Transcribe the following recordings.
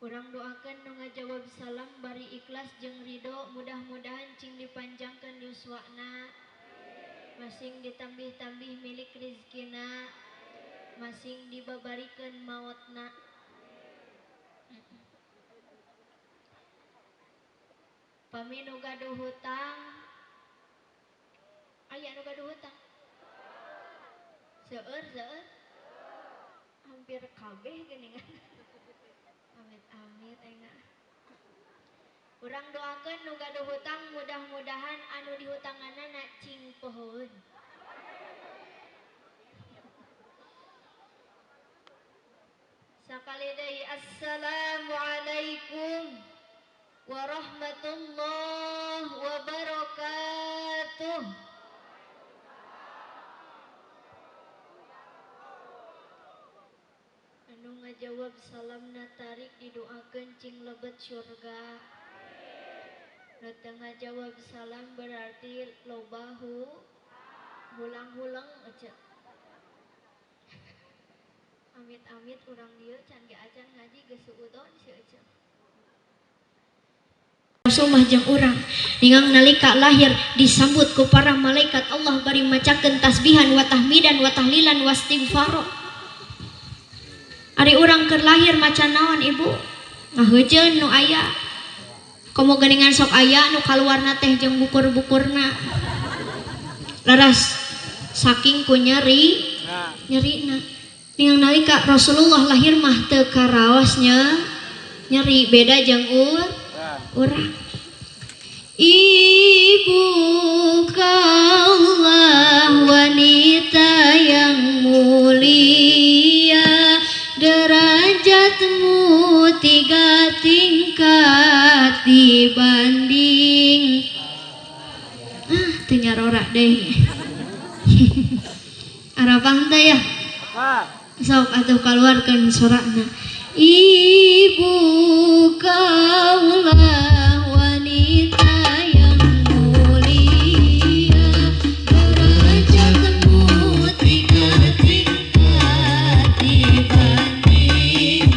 Urang doakeun nu ngajawab salam bari ikhlas jeung ridho, mudah-mudahan cing dipanjangkeun yuswana, masing ditambih-tambih milik rizkina, masing dibabarikeun maotna. Pami nu gaduh hutang, aya nu gaduh hutang? Seueur seueur, hampir kabeh geuningan. Amit-amit enggak. Urang doakeun nu gaduh hutang mudah-mudahan anu dihutanganna cing pohoeun. Sakali deui assalamualaikum warahmatullahi wabarakatuh. Anu ngajawab salamna tarik didoakeun cing lebet surga. Nu teu ngajawab salam berarti loba hulang-hulang aja. Amit-amit urang dieu can ge acan ngaji geus suudon si ece. Rasul mah jeung urang ningang nalika lahir disambut ku para malaikat Allah bari macakeun tasbihan wa tahmidan wa tahlilan wa istighfar. Ari urang keur lahir maca naon ibu? Ngaheujeun nu aya. Komo geuningan sok aya nu kaluarna teh jeung bukur-bukurna. Leres saking ku nyeri nyerina. Ningang nalika Rasulullah lahir mah teu karaos nyeri, beda jeung urang. Ibu kaulah wanita yang mulia, derajatmu 3 tingkat dibanding. Ah, teu nyarora deh. Arapang teh ya? Sok atuh kaluarkeun sorana. Ibu kaulah wanita yang mulia, derajatmu 3 tingkat dibanding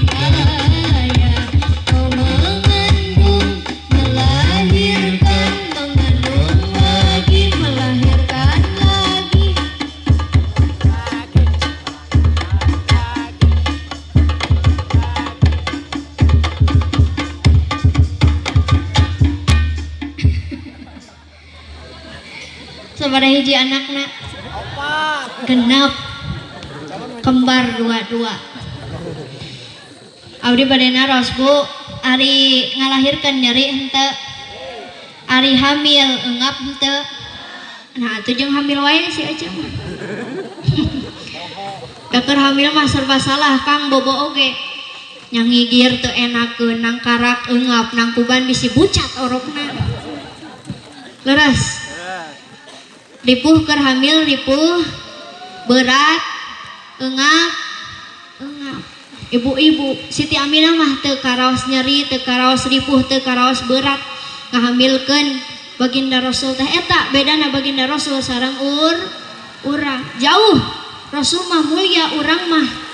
ayah. Kau mengandung, melahirkan, mengandung lagi, melahirkan lagi. Sabaraha hiji anakna? Genep, kembar 2-2. Abdi bade naros bu, ari ngalahirkeun nyeri henteu, ari hamil engap henteu. Nah atuh jeung hamil wae si ece mah. Keur hamil mah serba salah Kang, bobo oge. Nyangigir teu enakeun, nangkarak engap, nangkuban bisi bucat orokna. Leres. Ripuh keur hamil, ripuh berat, engap, engap. Ibu-ibu Siti Aminah mah teu karaos nyeri, teu karaos ripuh, teu karaos berat ngahamilkeun baginda Rasul teh. Eta bedana baginda Rasul sareng urang jauh. Rasul mah mulia, urang mah.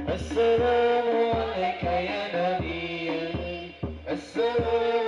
Assalamu alayka ya Nabi, assalamu